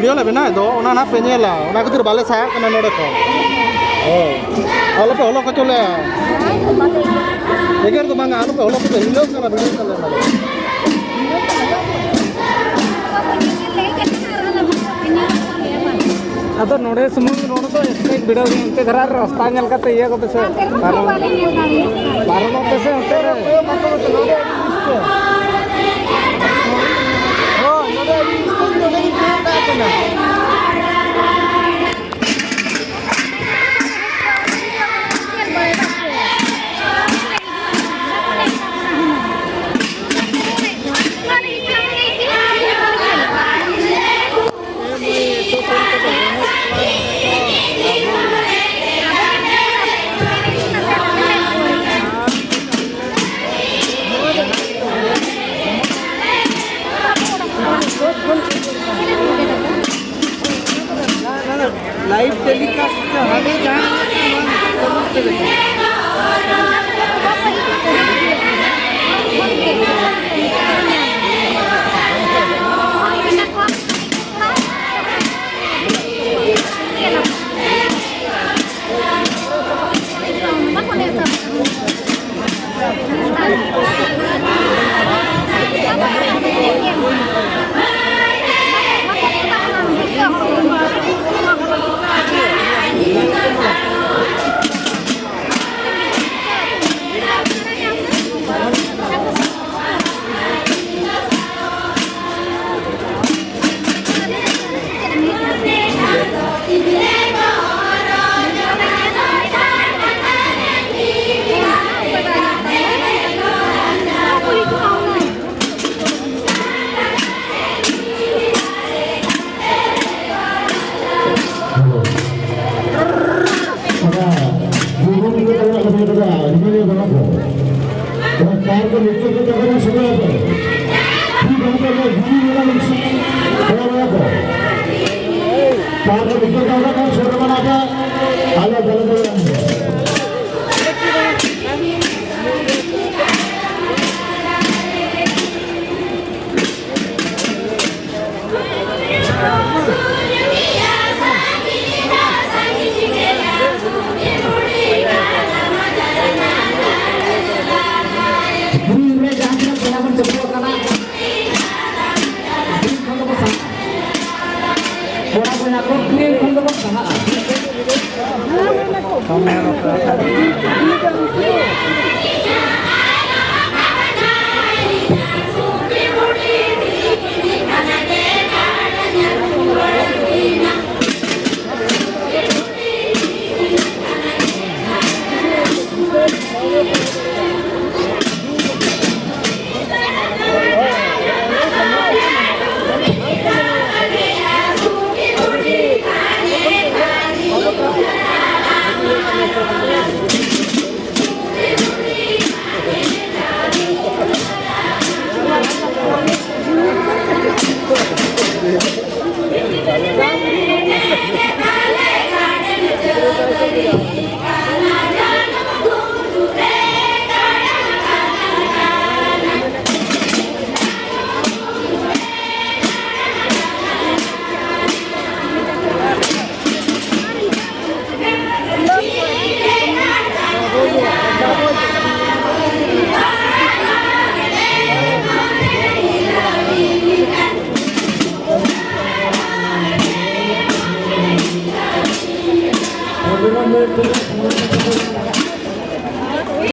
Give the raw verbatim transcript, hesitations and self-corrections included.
Video ᱞᱮ ᱵᱮᱱᱟᱣᱮᱫ ᱫᱚ, ᱚᱱᱟ ᱱᱟᱦᱟᱜ ᱯᱮ ᱧᱮᱞᱟ, ᱚᱱᱟ ᱠᱷᱟᱹᱛᱤᱨ ᱵᱟᱞᱮ ᱥᱟᱦᱟᱜ ᱠᱟᱱᱟ ᱱᱚᱰᱮ ᱠᱷᱚᱱ᱾ ᱦᱳᱭ, ᱟᱞᱚᱯᱮ ᱦᱚᱞᱚ ᱦᱚᱪᱚ ᱞᱮᱭᱟ᱾ ᱮᱜᱮᱨ ᱫᱚ ᱵᱟᱝᱟ, ᱟᱞᱚᱯᱮ ᱦᱚᱞᱚ ᱦᱚᱪᱚ, ᱦᱤᱞᱟᱹᱜ ᱠᱟᱱᱟ ᱵᱷᱤᱰᱤᱭᱳ ᱛᱟᱞᱮ ᱱᱚᱰᱮ᱾ ᱟᱫᱚ ᱱᱚᱰᱮ ᱥᱩᱢᱩᱝ ᱱᱚᱰᱮ ᱫᱚ ᱮᱥᱴᱮᱡᱽ ᱵᱷᱤᱲᱟᱹᱣ ᱜᱮ, ᱤᱱᱠᱟᱹ ᱫᱷᱟᱨᱟ ᱨᱟᱥᱛᱟ ᱧᱮᱞ ᱠᱟᱛᱮ ᱤᱭᱟᱹ ᱠᱚᱯᱮ ᱥᱮ, ᱯᱟᱨᱚᱢ, ᱯᱟᱨᱚᱢᱚᱜ ᱯᱮ ᱥᱮ ᱚᱱᱛᱮ ᱨᱮ᱾ ᱦᱳᱭ, ᱱᱚᱰᱮ ᱟᱹᱰᱤ ᱩᱥᱛᱟᱹᱨ ᱜᱮ, ᱱᱚᱰᱮ ᱜᱤᱧ ᱛᱤᱭᱳᱜ ᱠᱟᱜ ᱠᱟᱱᱟ᱾ ᱞᱟᱭᱤᱵᱷ ᱴᱮᱞᱤᱠᱟᱥᱴ ᱦᱟᱸᱰᱮ ᱡᱟᱦᱟᱸ ᱢᱮᱱᱟᱜᱼᱟ, ᱱᱚᱣᱟ ᱪᱟᱹᱞᱩ ᱩᱛᱟᱹᱨ ᱟᱠᱟᱱᱟ᱾ ᱚᱱᱟ ᱜᱩᱨᱩ ᱜᱤᱫᱽᱨᱟᱹ ᱠᱚ ᱢᱮᱱᱟᱜ ᱠᱚ ᱛᱟᱵᱚᱱᱟ, ᱨᱤᱢᱤᱞ ᱵᱟᱵᱟ ᱠᱚ᱾ ᱚᱱᱟ ᱠᱟᱨ ᱠᱚ ᱱᱤᱛᱚᱜ ᱜᱮ ᱛᱟᱵᱚᱱᱟ ᱥᱚᱢᱚᱭ ᱟᱯᱮ᱾ ᱴᱷᱤᱠ ᱚᱱᱠᱟ ᱜᱮ ᱜᱩᱨᱩ ᱢᱮᱱᱟᱜ ᱠᱚ ᱥᱚᱢᱚᱭ ᱵᱟᱵᱟ ᱠᱚ᱾ ᱠᱟᱨ ᱠᱚ ᱱᱤᱛᱚᱜ ᱜᱮ ᱚᱱᱠᱟ ᱥᱚᱢᱚᱭ ᱵᱟᱵᱟ ᱟᱯᱮ᱾ ᱟᱞᱚ ᱵᱟᱞᱮ ᱫᱚ Thank you.